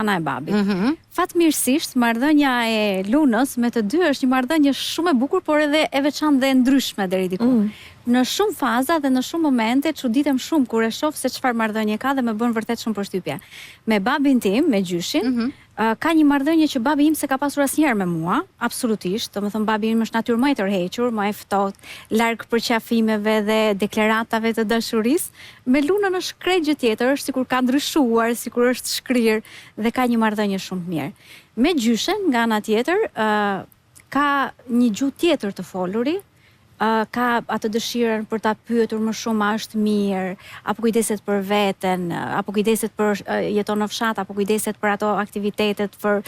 Ana e babit. Mm -hmm. Fatmirësisht, marrëdhënia e Lunës me të dy është një marrëdhënie shumë e bukur, por edhe e veçantë dhe e ndryshme deri diku. Mm. Në shumë faza dhe në shumë momente çuditem shumë kur e shoh se çfarë marrëdhënie ka dhe më bën vërtet shumë përshtypje. Me babin tim, me gjyshin, mm -hmm. Ka një marrëdhënie që babi im s'e ka pasur asnjëherë me mua, absolutisht, domethënë babi im është natyrë më e tërhequr, më e ftohtë, larg përqafimeve dhe deklaratave të dashurisë. Me Lunën është krejt gjë tjetër, është sikur ka ndryshuar, sikur është shkrirë dhe ka një marrëdhënie shumë të mirë. Me gjyshen, nga ana tjetër, ka një gjuhë tjetër të foluri, ka atë dëshirën për ta pyetur më shumë a është mirë, apo kujdeset për veten, apo kujdeset për jeton në fshat, apo kujdeset për ato aktivitetet, për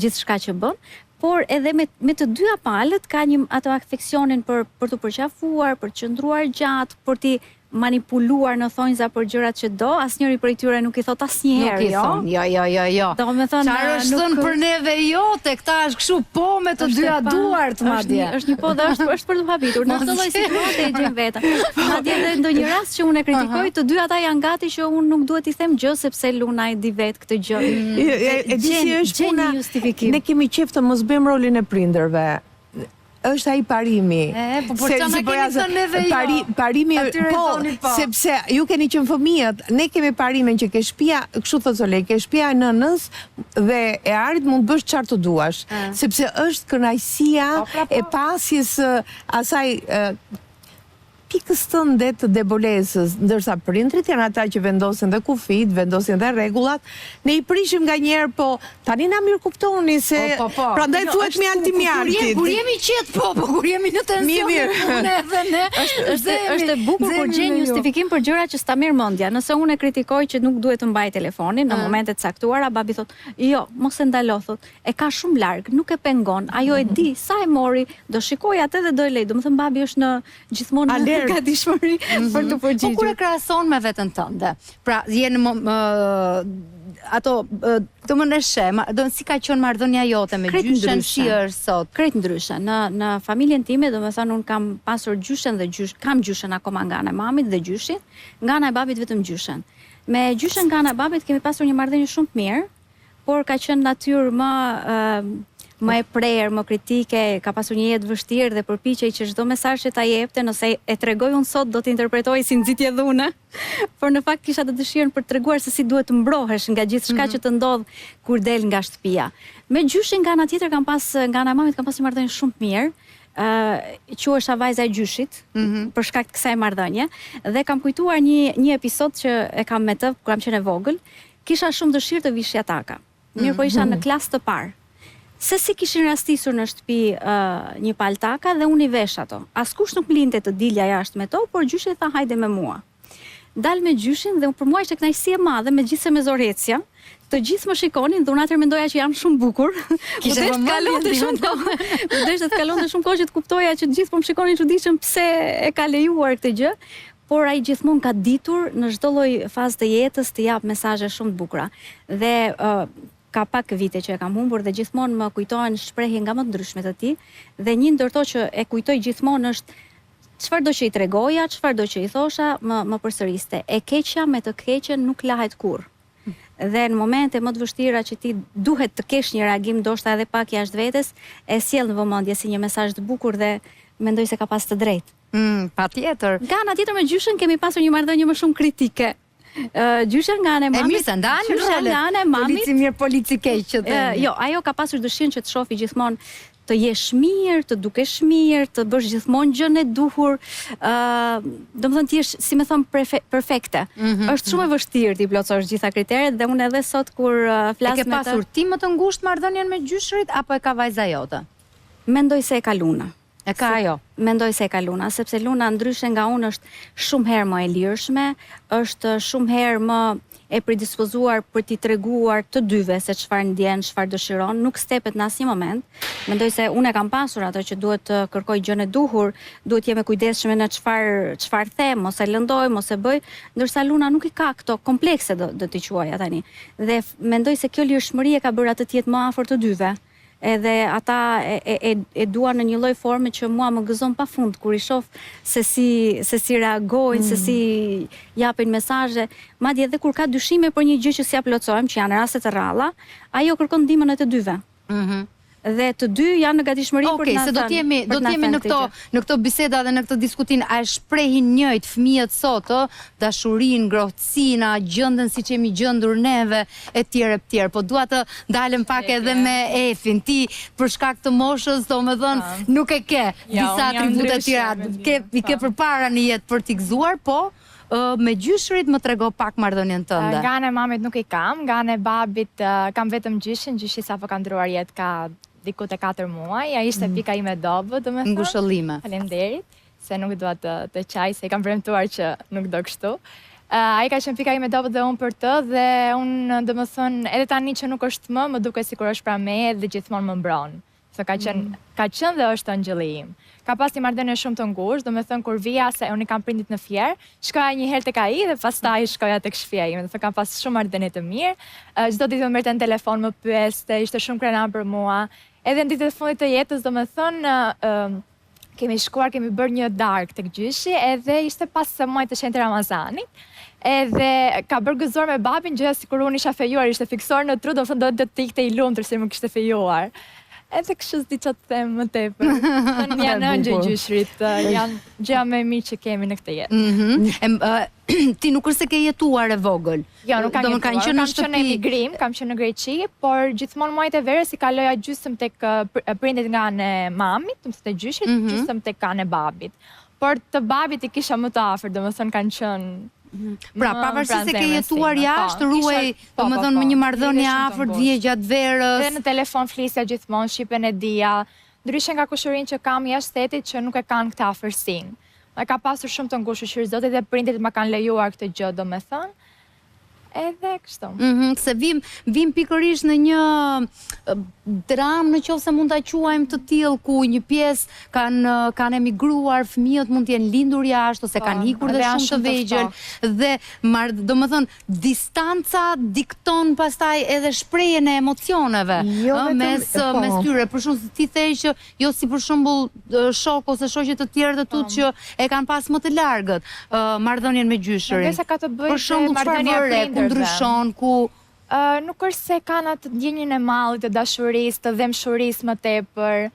gjithçka që bën, por edhe me me të dyja palët ka një atë afeksionin për për t'u përqafuar, për të qëndruar gjatë, për t'i manipuluar në thonjza për gjërat që do, asnjëri prej tyre nuk i thotë asnjëherë jo. Nuk i thonë, jo, jo, jo, jo. Domethënë, Çfarë është nuk... thënë për neve jo, te këta është kështu po me të dyja duart madje. Është një po dhe është është për t'u habitur. Në këtë lloj situate e gjen veten. Madje edhe ndonjë rast që unë e kritikoj, të dy ata janë gati që unë nuk duhet t'i them gjë sepse Luna e di vetë këtë gjë. E di si është puna. Ne kemi qejf të mos bëjmë rolin e prindërve. është ai parimi. E, po por ça na po keni thënë neve jo. Pari, parimi, po, po, sepse ju keni qenë fëmijët, ne kemi parimin që ke shtëpia, kështu thotë Solej, ke shtëpia e nënës dhe e Arit mund të bësh çfarë të duash, sepse është kënaqësia po, pra, po. e pasjes së asaj pikës tënde të debolesës, ndërsa prindërit janë ata që vendosin dhe kufijtë, vendosin dhe rregullat, ne i prishim nganjëherë, po tani na mirëkuptoni se Po, po, po. prandaj Jo, thuhet është mjalti kur jemi mjaltit. kur jemi qetë po, po kur jemi në Mirë, tension mirë. ne edhe ne Është është nxehemi, është e bukur kur nxehemi gjen me ju. justifikim për gjëra që s'ta merr mendja. Nëse unë e kritikoj që nuk duhet të mbajë telefonin në Ë. momente të caktuara, babi thotë, "Jo, mos e ndalo," thotë. E ka shumë larg, nuk e pengon. Ajo e di sa e mori, do shikojë atë dhe do e lejë. Domethënë babi është në gjithmonë në Alert. gatishmëri për t'u Po kur e përgjigjur. krahason me veten tënde, pra je në mom, ë, ato ë, domethënë e sheh, ma, do si ka qenë marrëdhënia jote me Krejt gjyshen, si ndryshe. është sot? Krejt ndryshe. Në në familjen time, domethënë unë kam pasur gjyshen dhe gjysh, kam gjyshen akoma nga ana e mamit dhe gjyshin, nga ana e babit vetëm gjyshen. Me gjyshen nga ana e babit kemi pasur një marrëdhënie shumë të mirë, por ka qenë natyrë më më e prerë, më kritike, ka pasur një jetë vështirë dhe përpiqej që çdo mesazh që ta jepte, nëse e tregoj unë sot do të interpretohej si nxitje dhune. Por në fakt kisha të dëshirën për të treguar se si duhet të mbrohesh nga gjithçka mm -hmm. që të ndodh kur del nga shtëpia. Me gjyshin nga ana tjetër kam pas nga ana e mamit kam pas një marrëdhënie shumë të mirë. ë uh, quhesha vajza e gjyshit mm -hmm. për shkak të kësaj marrëdhënie dhe kam kujtuar një një episod që e kam me të kur kam qenë e vogël. Kisha shumë dëshirë të vishja taka. Mirëpo isha në klasë të parë. Se si kishin rastisur në shtëpi një palë taka dhe unë i vesh ato. Askush nuk më linte të dilja jashtë me to, por gjyshi tha hajde me mua. Dal me gjyshin dhe për mua ishte kënaqësi e madhe, megjithëse me zor ecja. Të gjithë më shikonin dhe unë atëherë mendoja që jam shumë bukur. M'u desh të kalonte shumë kohë. M'u desh të kalonte shumë kohë që të kuptoja që të gjithë po më shikonin çuditshëm pse e ka lejuar këtë gjë. Por ai gjithmonë ka ditur në çdo lloj fazë të jetës të japë mesazhe shumë të bukura. Dhe ka pak vite që e kam humbur dhe gjithmonë më kujtohen shprehje nga më të ndryshme të tij dhe një ndër to që e kujtoj gjithmonë është çfarëdo që i tregoja, çfarëdo që i thosha, më më përsëriste, e keqja me të keqen nuk lahet kurrë. Dhe në momente më të vështira që ti duhet të kesh një reagim ndoshta edhe pak jashtë vetes, e sjell në vëmendje si një mesazh të bukur dhe mendoj se ka pas të drejtë. Mm, patjetër. Nga ana tjetër me gjyshen kemi pasur një marrëdhënie më shumë kritike. Ë gjyshja nga ana e mamit. E mirë se ndahen gjyshja nga ana e mamit. Polici mirë, polici keq që themi. Jo, ajo ka pasur dëshirën që të shofi gjithmonë të jesh mirë, të dukesh mirë, të bësh gjithmonë gjënë e duhur, ë, domethënë të jesh, si me thënë, perfekte. Mm -hmm. Është shumë e vështirë t'i plotësosh gjitha kriteret dhe unë edhe sot kur flas me të. E ke pasur ti më të ngushtë marrëdhënien me gjyshërit apo e ka vajza jote? Mendoj se e ka Luna. E ka ajo. Mendoj se e ka Luna, sepse Luna ndryshe nga unë është shumë herë më e lirshme, është shumë herë më e predispozuar për t'i treguar të dyve se çfarë ndjen, çfarë dëshiron, nuk stepet në asnjë moment. Mendoj se unë e kam pasur atë që duhet të kërkoj gjënë e duhur, duhet të jem e kujdesshme në çfarë çfarë them, mos e lëndoj, mos e bëj, ndërsa Luna nuk i ka këto komplekse do do t'i quaja tani. Dhe mendoj se kjo lirshmëri e ka bërë atë të jetë më afër të dyve. Edhe ata e e e, e duan në një lloj forme që mua më gëzon pafund kur i shoh se si se si reagojnë, se si japin mesazhe, madje edhe kur ka dyshime për një gjë që s'ia plotësojmë, që janë raste të rralla, ajo kërkon ndihmën e të dyve. Mhm. Dhe të dy janë në gatishmëri për Okej, të na se do thënë, të jemi për do të të na jemi thënë në këtë këto gjë. në këto biseda dhe në këtë diskutim, a e shprehin njëjtë fëmijët sot, ë, dashurinë, ngrohtësinë, a gjenden siç jemi gjendur neve etj etj. Po dua të ndalem pak edhe me Efin. Ti për shkak të moshës, domethënë, Po. nuk e ke Jo, disa unë jam atribute ndryshe tjera, me ke ty, i ke po. përpara në jetë për t'i gëzuar, po ë, me gjyshërit më trego pak marrëdhënien tënde. Nga ana e mamit nuk i kam, nga ana e babit kam vetëm gjyshin, gjyshi sapo ka ndërruar jetë ka diku te 4 muaj, ai ishte pika ime e dobët, domethënë. Ngushëllime. Faleminderit, se nuk dua të të qaj, se i kam premtuar që nuk do kështu. Ai ka qenë pika ime e dobët dhe unë për të dhe unë, domethënë, edhe tani që nuk është më, më duket sikur është pranë meje dhe gjithmonë më mbron. Se ka qenë, mm. ka qenë dhe është engjëlli im. Ka pas një marrëdhënie shumë të ngushtë, domethënë kur vija se unë i kam prindit në Fier, shkoja një herë tek ai dhe pastaj shkoja tek shtëpia ime. Domethënë kam pas shumë marrëdhënie të mirë. Çdo ditë më merrte në telefon, më pyeste, ishte shumë krenar për mua. Edhe në ditët e fundit të jetës, domethënë, kemi shkuar, kemi bërë një darkë tek gjyshi, edhe ishte pas muajit të shenjtë të Ramazanit. Edhe ka bërë gëzuar me babin, gjoja sikur unë isha fejuar, ishte fiksuar në tru, domethënë do të ikte i lumtur se më kishte fejuar. Edhe kështu s'di çfarë të them më tepër. Thënë janë ëngjëj gjyshrit, janë gjëja më e mirë që kemi në këtë jetë. Mm -hmm. ti nuk është se ke jetuar e vogël. Jo, nuk kam jetuar. Kam qenë në shtëpi. Kam qenë në emigrim, kam qenë në Greqi, por gjithmonë muajt e verës i kaloja gjysmë tek prindit nga ana e mamit, domethënë te gjyshit, mm -hmm. gjysmë tek ana e babit. Por të babit i kisha më të afërt, domethënë kanë qenë mhm. Pra, pavarësisht se ke jetuar po, jashtë, ruaj, po, domethënë po, me një marrëdhënie afërt vije gjatë verës. Dhe në telefon flisja gjithmonë, shqipen e dija. Ndryshe nga kushërinjtë që kam jashtë shtetit që nuk e kanë këtë afërsinë. E kam pasur shumë të ngushtë, shyqyr Zotit dhe prindërit ma kanë lejuar këtë gjë, domethënë. Edhe kështu. Mm -hmm, se vim, vim pikërisht në një dramë në qoftë se mund ta quajmë të tillë ku një pjesë kanë kanë emigruar, fëmijët mund të jenë lindur jashtë ose po, kanë ikur dhe shumë të vegjël dhe mar, domethënë distanca dikton pastaj edhe shprehjen e emocioneve jo, vetëm, mes po. mes tyre. Për shembull, ti the që Jo si për shembull shokë ose shoqe të tjerë të tu po. që e kanë pas më të largët marrëdhënien me gjyshërin. Mendoj se ka të bëjë për shembull çfarë vë re, ku ndryshon, ku Uh, nuk është se kanë atë ndjenjën e mallit, të dashurisë, të dhembshurisë më tepër,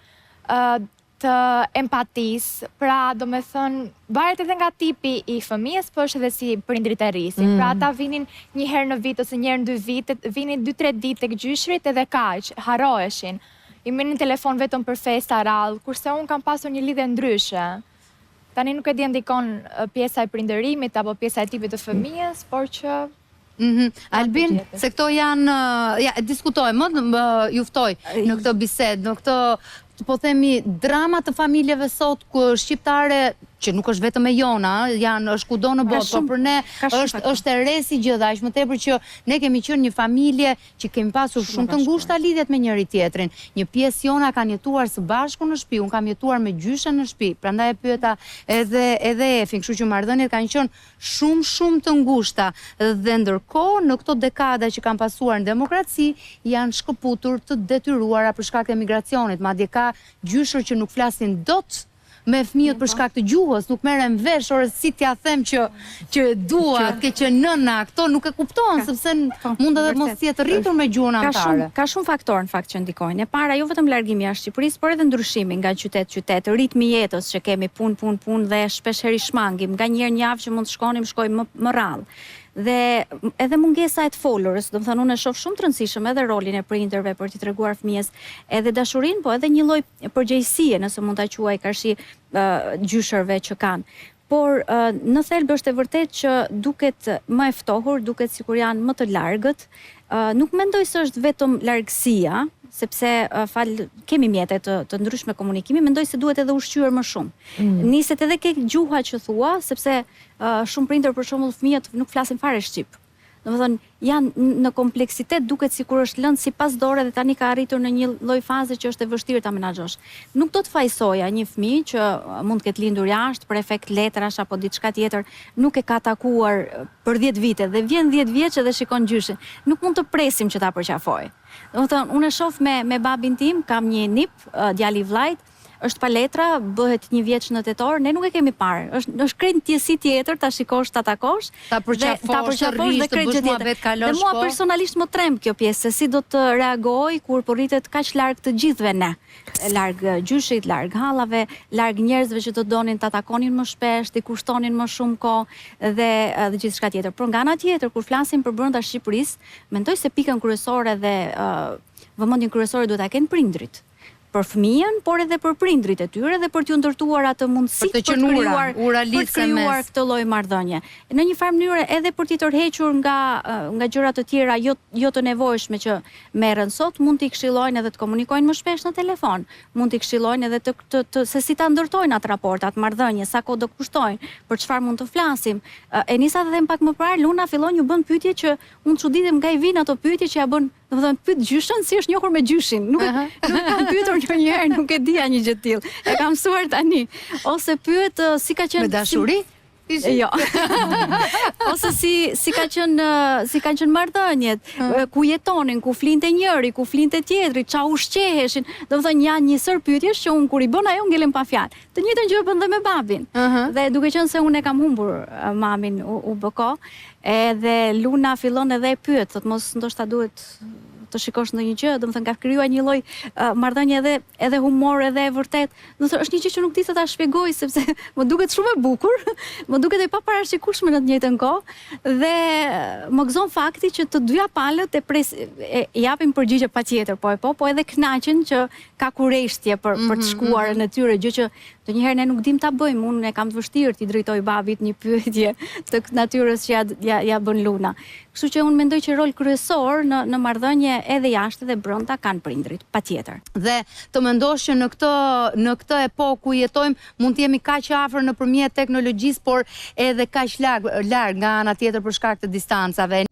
uh, të empatisë, pra domethënë, varet edhe nga tipi i fëmijës, po është edhe si prindërit e rrisin. Mm. Pra ata vinin një herë në vit ose një herë në dy vite, vinin 2-3 ditë tek gjyshërit edhe kaq, harroheshin. I merrnin telefon vetëm për festa rrallë, kurse unë kam pasur një lidhje ndryshe. Tani nuk e di a ndikon pjesa e prindërimit apo pjesa e tipit të fëmijës, por që Mm -hmm. Albin, se këto janë, ja, diskutojmë, më, ju ftoj në këtë bisedë, në këtë, po themi, drama të familjeve sot, ku shqiptare, që nuk është vetëm e jona, janë, është kudo në botë, po për ne është, është e re si gjë dhe aq më tepër që ne kemi qenë një familje që kemi pasur shumë të ngushta lidhjet me njëri-tjetrin. Një pjesë jona kanë jetuar së bashku në shtëpi, unë kam jetuar me gjyshen në shtëpi, prandaj e pyeta edhe edhe Efin, kështu që marrëdhëniet kanë qenë shumë shumë të ngushta dhe ndërkohë në këto dekada që kanë pasuar në demokraci janë shkëputur të detyruara për shkak të emigracionit, madje ka gjyshër që nuk flasin dot me fëmijët për shkak të gjuhës, nuk merren vesh, ore si t'ia them që që e dua, ke qenë nëna, këto nuk e kupton sepse po, mund edhe mos jetë rritur me gjuhën amtare. Ka shumë ka shumë faktorë në fakt që ndikojnë. E para jo vetëm largimi jashtë Shqipërisë, por edhe ndryshimi nga qytet qytet, ritmi i jetës që kemi punë punë punë dhe shpesh herë i shmangim, nganjëherë një javë që mund të shkonim, shkojmë më më rrallë. Dhe edhe mungesa e të folurës, domethënë unë e shoh shumë të rëndësishëm edhe rolin e prindërve për t'i treguar fëmijës edhe dashurinë, po edhe një lloj përgjegjësie, nëse mund ta quaj karshi gjyshërve që kanë. Por në thelb është e vërtetë që duket më e ftohur, duket sikur janë më të largët. Nuk mendoj se është vetëm largësia, sepse falë kemi mjete të, të ndryshme komunikimi, mendoj se duhet edhe ushqyer më shumë. Mm. Niset edhe ke gjuha që thua, sepse shumë prindër për shembull fëmijët nuk flasin fare shqip. Domethënë, janë në kompleksitet, duket sikur është lënë si pas dore dhe tani ka arritur në një lloj faze që është e vështirë ta menaxhosh. Nuk do të fajësoja një fëmijë që mund të ketë lindur jashtë për efekt letrash apo diçka tjetër, nuk e ka takuar për 10 vite dhe vjen 10 vjeç edhe shikon gjyshin. Nuk mund të presim që ta përqafojë. Domethënë, unë e shoh me me babin tim, kam një nip, djali i vllait, është pa letra, bëhet një vjeç në tetor, ne nuk e kemi parë. Është është krejt ndjesi tjetër ta shikosh, ta takosh, ta përqafosh, ta përqafosh dhe krejt gjë tjetër. Dhe mua personalisht më tremb kjo pjesë se si do të reagojë kur po rritet kaq larg të gjithëve ne. Larg gjyshit, larg hallave, larg njerëzve që do donin ta takonin më shpesh, t'i kushtonin më shumë kohë dhe dhe gjithçka tjetër. Por nga ana tjetër, kur flasim për brenda Shqipërisë, mendoj se pikën kryesore dhe vëmendjen kryesore duhet ta kenë prindërit për fëmijën, por edhe për prindërit e tyre dhe për t'ju ndërtuar atë mundësi për të krijuar ura, për të krijuar këtë lloj marrëdhënie. Në një farë mënyre edhe për t'i tërhequr nga nga gjëra të tjera jo jo të nevojshme që merren sot, mund t'i këshillojnë edhe të komunikojnë më shpesh në telefon, mund t'i këshillojnë edhe të, të, të se si ta ndërtojnë atë raport, atë marrëdhënie, sa kohë do kushtojnë, për çfarë mund të flasim. E nisa të them pak më parë, Luna fillon ju bën pyetje që unë çuditem nga i vijnë ato pyetje që ja bën Domethënë pyet gjyshen si është njohur me gjyshin. Nuk e nuk e kam pyetur ndonjëherë, nuk e dija një gjë të tillë. E kam mësuar tani. Ose pyet si ka qenë Me dashuri? Si... Jo. Ose si si ka qenë si kanë qenë marrëdhëniet, ku jetonin, ku flinte njëri, ku flinte tjetri, ça ushqeheshin. Domethënë janë një sërë pyetjesh që unë kur i bën ajo ngelem pa fjalë. Të njëjtën gjë bën dhe me babin. Uh -huh. Dhe duke qenë se unë e kam humbur mamin u, u bë kohë, edhe Luna fillon edhe e pyet, thotë mos ndoshta duhet të shikosh ndonjë gjë, domethënë ka krijuar një lloj uh, marrëdhënie edhe edhe humor edhe e vërtetë. Domethënë është një gjë që nuk di se ta shpjegoj sepse më duket shumë e bukur, më duket e paparashikueshme në të njëjtën kohë dhe më gëzon fakti që të dyja palët e pres e, japin përgjigje patjetër, po e po, po edhe kënaqen që ka kureshtje për për të mhm, shkuarën mhm. e tyre, gjë që ndonjëherë ne nuk dim ta bëjmë, unë e kam të vështirë t'i drejtoj babit një pyetje të natyrës që ja ja, ja bën Luna. Kështu që unë mendoj që rol kryesor në në marrëdhënie edhe jashtë edhe brenda kanë prindërit, patjetër. Dhe të mendosh që në këtë në këtë epokë ku jetojmë mund të jemi kaq afër nëpërmjet teknologjisë, por edhe kaq larg larg nga ana tjetër për shkak të distancave.